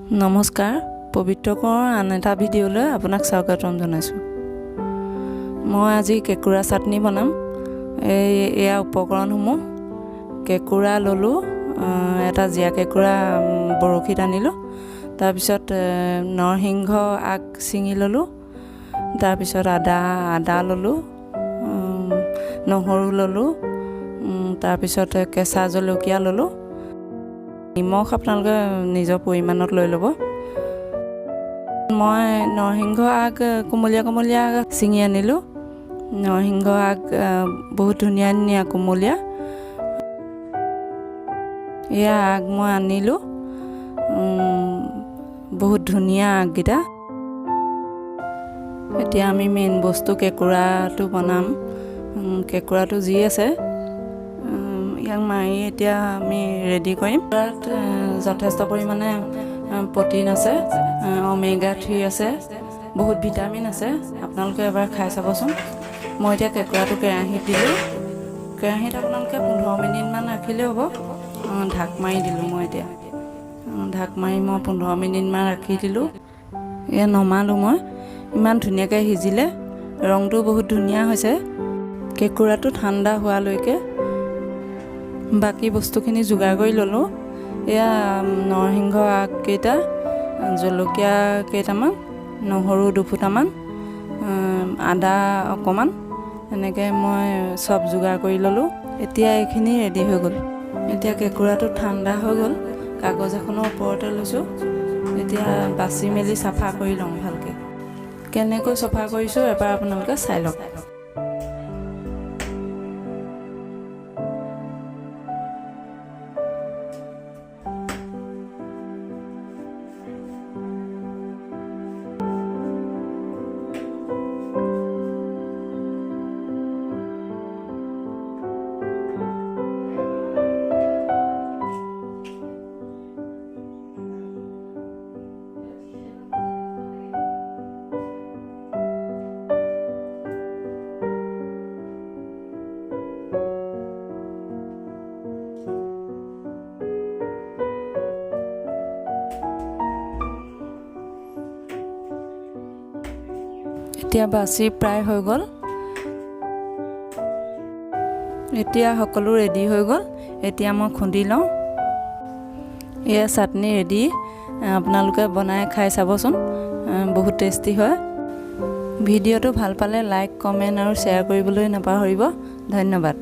নমস্কাৰ, পবিত্ৰ কোঁৱৰৰ আন এটা ভিডিঅ'লৈ আপোনাক স্বাগতম জনাইছোঁ। মই আজি কেঁকুৰা চাটনি বনাম। এয়া উপকৰণসমূহ। কেঁকুৰা ল'লোঁ এটা, জীয়া কেঁকুৰা বৰশীত আনিলোঁ। তাৰপিছত নৰসিংহ আগ ছিঙি ল'লোঁ। তাৰপিছত আদা ল'লোঁ, নহৰু ল'লোঁ, তাৰপিছত কেঁচা জলকীয়া ল'লোঁ। নিমখ আপোনালোকে নিজৰ পৰিমাণত লৈ ল'ব। মই নৰসিংহ আগ কুমলীয়া কুমলীয়া ছিঙি আনিলোঁ। নৰসিংহ আগ বহুত ধুনীয়া ধুনীয়া কুমলীয়া। এয়া আগ মই আনিলোঁ, বহুত ধুনীয়া আগকেইটা। এতিয়া আমি মেইন বস্তু কেঁকুৰাটো বনাম। কেঁকুৰাটো যি আছে, ইয়াক মাৰি এতিয়া আমি ৰেডি কৰিম। কেঁকুৰাত যথেষ্ট পৰিমাণে প্ৰ'টিন আছে, অমেগা 3 আছে, বহুত ভিটামিন আছে। আপোনালোকে এবাৰ খাই চাবচোন। মই এতিয়া কেঁকুৰাটো কেৰাহীত দিলোঁ। কেৰাহীত আপোনালোকে 15 মিনিটমান ৰাখিলেও হ'ব। ঢাক মাৰি দিলোঁ মই এতিয়া। ঢাক মাৰি মই 15 মিনিটমান ৰাখি দিলোঁ। এয়া নমালোঁ মই। ইমান ধুনীয়াকৈ সিজিলে, ৰংটো বহুত ধুনীয়া হৈছে। কেঁকুৰাটো ঠাণ্ডা হোৱালৈকে বাকী বস্তুখিনি যোগাৰ কৰি ল'লোঁ। এয়া নৰসিংহ আগকেইটা, জলকীয়া কেইটামান, নহৰু দুফুটামান, আদা অকণমান, এনেকৈ মই চব যোগাৰ কৰি ল'লোঁ। এতিয়া এইখিনি ৰেডি হৈ গ'ল। এতিয়া কেঁকুৰাটো ঠাণ্ডা হৈ গ'ল, কাগজ এখনৰ ওপৰতে লৈছোঁ। এতিয়া বাছি মেলি চাফা কৰি লওঁ ভালকৈ। কেনেকৈ চফা কৰিছোঁ এবাৰ আপোনালোকে চাই লওক। এতিয়া বাছি প্ৰায় হৈ গ'ল। এতিয়া সকলো ৰেডি হৈ গ'ল। এতিয়া মই খুন্দি লওঁ। এয়া চাটনি ৰেডি। আপোনালোকে বনাই খাই চাবচোন, বহুত টেষ্টি হয়। ভিডিঅ'টো ভাল পালে লাইক, কমেণ্ট আৰু শ্বেয়াৰ কৰিবলৈ নাপাহৰিব। ধন্যবাদ।